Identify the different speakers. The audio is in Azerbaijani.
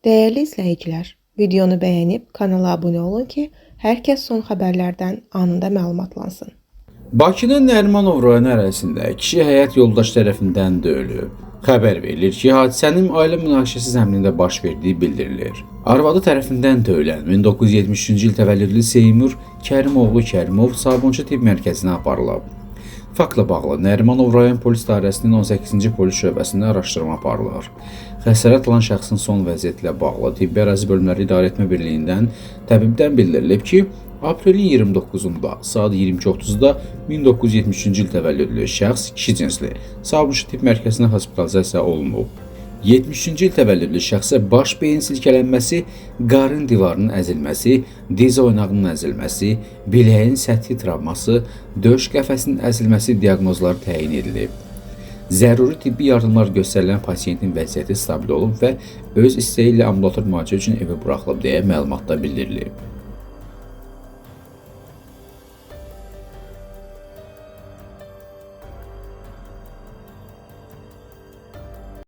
Speaker 1: Dəyərli izləyicilər, videonu bəyənib kanala abunə olun ki, hər kəs son xəbərlərdən anında məlumatlansın.
Speaker 2: Bakının Nərimanov rayonu ərazisində kişi həyat yoldaşı tərəfindən döyülüb. Xəbər verilir ki, hadisənin ailə münaqişəsi zəminində baş verdiyi bildirilir. Arvadı tərəfindən döyülən 1973-cü il təvəllüdlü Seymur Kərimoğlu Kərimov Sabunçu tibb mərkəzinə aparılıb. Faktla bağlı Nərimanov rayon polis idarəsinin 18-ci polis şöbəsində araşdırma aparılır. Xəsarət alan şəxsin son vəziyyəti ilə bağlı Tibbi Ərazi Bölmələri İdarəetmə Birliyindən təbibdən bildirilib ki, aprelin 29-da saat 22:30-da 1973-cü il təvəllüdlü şəxs kişi cinsli Sabunçu tibb mərkəzinə hospitalizasiya olunub. 73-cü il təvəllüdlü şəxsə baş beyin silkələnməsi, qarın divarının əzilməsi, diz oynağının əzilməsi, biləyin səthi travması, döş qəfəsinin əzilməsi diaqnozları təyin edilib. Zəruri tibbi yardımlar göstərilən pasiyentin vəziyyəti stabil olub və öz istəyi ilə ambulator müalicə üçün evə buraxılıb deyə məlumatda bildirilib.